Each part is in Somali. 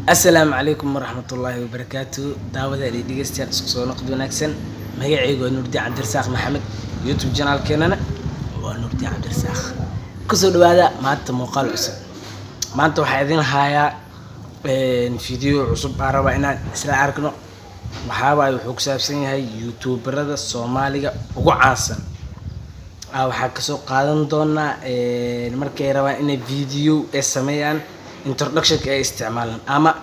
Asalaamu calaykum waraxmatullaahi wabarakaatu. Daawada iyo dhegeystayaal, isku soo noqod wanaagsan. Magacaygu waa Nuurdiin Cabdirasaaq Maxamed, YouTube channelkeenana waa Nuurdiin Cabdirasaaq. Kusoo dhawaada maanta muuqaal cusub. Maanta waxaa idin hayaa video cusub aan rabaa inaan isla arkno. Waxaabaaye wuxuu ku saabsan yahay youtuberada Soomaaliga ugu caansan. Waxaa kasoo qaadan doonaa markay rabaan inay video ay sameeyaan, introductionka ay isticmaalaan, ama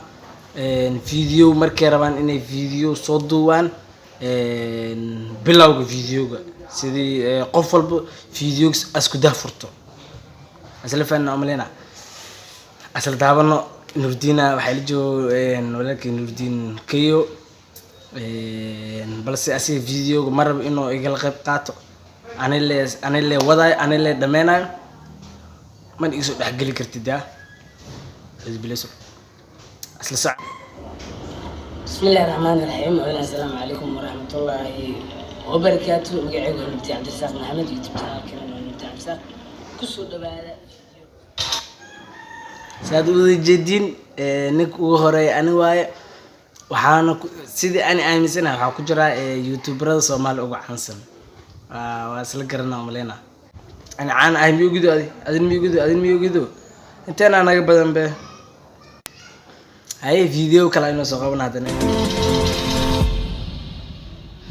video markay rabaan inay video soo duubaan, bilowga videoga, sidii qof walba video isku dah furto. Isla fahanna umaleyna, asla daawano. Nurdiina waxaa ila joogo walaalkay Nurdiin Kayo, balse asiga videoga ma rabo inuu igala qayb qaato. Ani le ani le wadaayo, ani le dhameynayo, mana igasoo dhexgeli kartid. Yaa isbilayso, isla soc. Bismillahi raxmaani raxiim. Asalaamu calaykum waraxmatullaahi wabarakaatu. Magacaygu waa Nurdiin Cabdirasaaq Maxamed, YouTube channelkana waa Nurdiin Cabdirasaaq. Kusoo dhawaada. Saad u wada jeediin, ninka ugu horeeya ani waaye. Waxaana sidii ani aaminsanahay waxaa ku jira youtuberada Soomaaliya ugu caansan. Waa isla garanaa umaleyna. Ani caan ahay miyugido, adi adin miyugido, adin miyugido, inteena naga badan be. Haye, video kale inoo soo qaban haddana.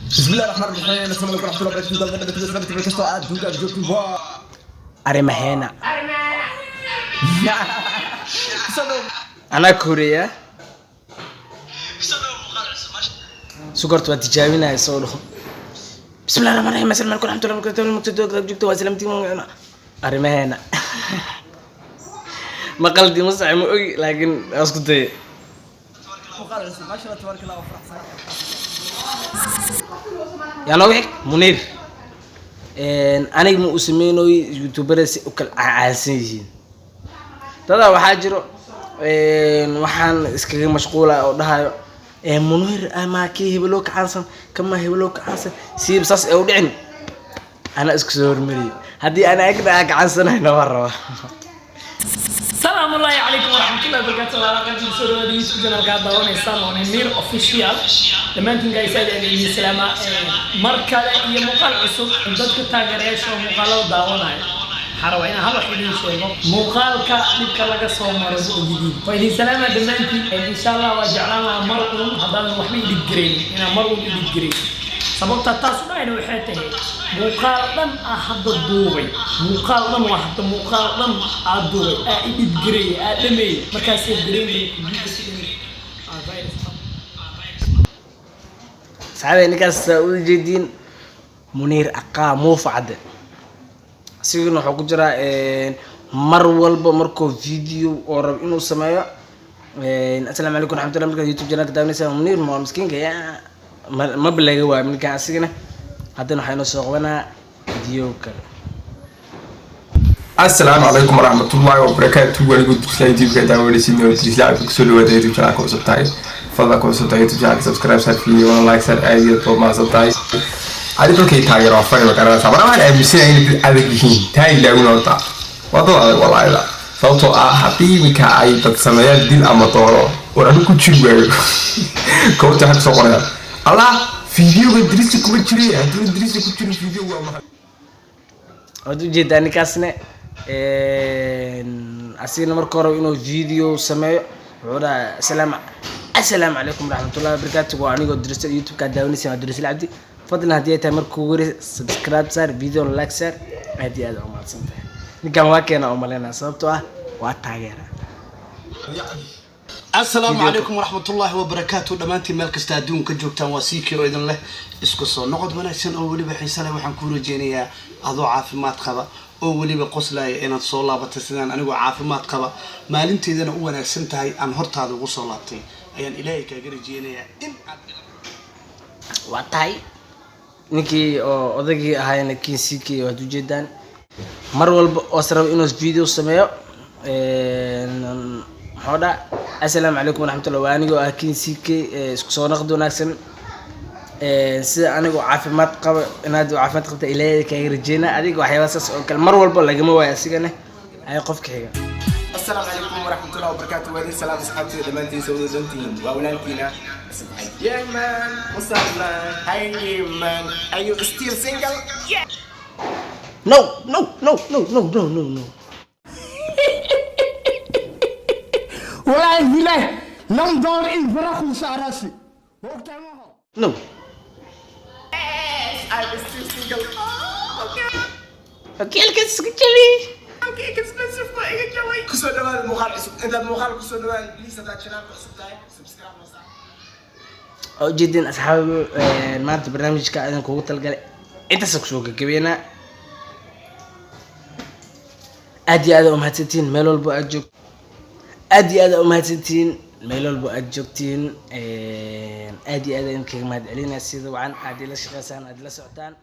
بسم الله الرحمن الرحيم. السلام عليكم ورحمة الله وبركاته. Kastoo aad adduunka aad joogtiin waa Arrimaheena. Kusoo dhow. Anaa ka horeeya sugarta waa tijaabinaya. Soo dhaho, bismillahi raxmaan raxiim, asalamu calaykum waraxmatullahi wabarakatuh. Joogto waa salaamtiin. Arrimaheena ma qaldi, ma sax, ma ogi, laakiin waa isku dayay. Muuqaal cusub, maasha Allah, tabaaraka Allah, waa faraxsan. Yaa nooga xig? Muniir. Aniga ma uu sameynooy youtuberada si u kala caansan yihiin. Dadaa waxaa jiro waxaan iskaga mashquula oo dhahayo Muniir ama kii hebeloo ka caansan, kama hebeloo ka caansan, siiba saas ee u dhicin. Anaa isku soo hormariyay. Haddii ana agna aan ka caansanayna waa rabaa. Salaamu ullaahi calaykum waraxmatullahi wabarakaatu. Walaalaha soo dhawaada YouTube channelka aad daawanaysaan oo Mir Official. Dhammaantiin guys, aad ayaan idin salaamaa mar kale iyo muuqaal cusub. Dadka taageerayaasha oo muuqaalada daawanaya, waxaan rabaa inaan hal wax idiin sheego: muuqaalka dhibka laga soo maro ma ogidiin. Waa idin salaamaa dhammaantiin. Insha Allah waa jeclaan lahaa mar uun haddaadan waxba idin garaynin inaan mar uun idin garaynin. Sababta taas u dhahayna waxay tahay muuqaal dhan ah hadda duubay, muuqaal dhan waa hadda, muuqaal dhan aad duubay, aa edit gareeyay, aa dhameeyey, markaasay gareynay computer si dhan aa virus. Saxaabey, ninkaas saa u jeediin Muniir Aqaa Muufa Cadde, isiguna wuxuu ku jiraa mar walba markuu video oo rabo inuu sameeyo, asalaamu calaykum waraxmatullah. Markaad YouTube channelka daawanaysaa, Muniir ma waa miskiinka ya ma balaga waayo ninkan asigana. Haddana waxaa inoo soo qabanaa video kale. Asalaamu calaykum waraxmatullaahi wabarakaatu. Wanigu Dirisla, YouTube-ka daawanaysid oo Dirisla Cabdi. Kusoo dhawaada YouTube channelka. Cusub tahay, fadlan ku cusub tahay YouTube channelka, subscribe saar, video like saar. Aad iyo aad baad mahadsan tahay. Adi dadkay taageero waa fani, ma garanaysaa? Marna waxaan aaminsanahay inay dad adag yihiin. Taa ilaawin horta, waa dad adag walaayada, sababtoo ah haddii iminka ay dad sameeyaan dil ama dooro war anigu ku jiri waayo, koobta waxay kusoo qorayaan, "Allah, videoga Dirisi kuma jiray." Haddii Dirisi ku jirin video, waa maxay? Waad ujeedaa ninkaasne, asigana marka hore inuu video sameeyo wuxuu dhahaa, asalaamu calaykum waraxmatullahi wabarakaatu, waa anigoo Dirisa, YouTube-ka daawanaysa waa Dirisla Cabdi. Fadlan haddii ay tahay marka ugu horeysa, subscribe saar, video like saar. Aad iyo aad u mahadsan tahay. Ninkan waa keena oo maleynaa, sababtoo ah waa taageera. Asalaamu calaykum waraxmatullaahi wabarakaatu. Dhammaantiin meel kasta adduunka joogtaan, waa sii kii oo idin leh isku soo noqod wanaagsan oo weliba xiise leh. Waxaan kuu rajeynayaa adoo caafimaad qaba oo weliba qoslaya inaad soo laabatay, sidaan anigoo caafimaad qaba, maalinteydana u wanaagsan tahay, aan hortaada ugu soo laabtay ayaan Ilaahay kaaga rajeynayaa in aad Waa tahay ninkii oo odagii ahayna Kin CK. Waad ujeedaan, mar walba oo rabo inuu video sameeyo muxuu dhaa? "Assalaamu calaykum waraxmatullah, waa anigoo ah Kin CK, isku soo noqod wanaagsan. Sida anigoo caafimaad qaba inaad caafimaad qabta Ilaahay kaaga rajeynaa." Adiga waxyaaba saas oo kale mar walba lagama waayo asigana. Ay qofka xiga. Assalaamu calaykum waraxmatullahi wabarakaatu. Waa idin salaam, asxaabtida dhammaantiin, soo wada dantihiin. Waa walaalkiina. Yeah man, what's up man? How you man? Are you still single? No, no, no, no, no, no, no, no. Wallaahi bilaahi lam door in faraku saarasi. No. I'm still single. Oh, okay. Okay, halkaas iska jabi. Okay, expensive ma iga jabay. Kusoo dhawaada muuqaal cusub. Intaad muuqaal kusoo dhawaada, please, haddaad channelka cusub tahay, subscribe noo saar. Waa ujeedin, asxaabi, maanta barnaamijka idin kugu talgalay intaasa kusoo gagabeynaa. Aad iyo aad aa umahadsantihiin meel walbo aad joog, aad iyo aad aa umahadsantihiin meel walbo aad joogtiin. Aad iyo aad idinkaga mahad celinaya sida wacan aad ila shaqeysaan, aad ila socotaan.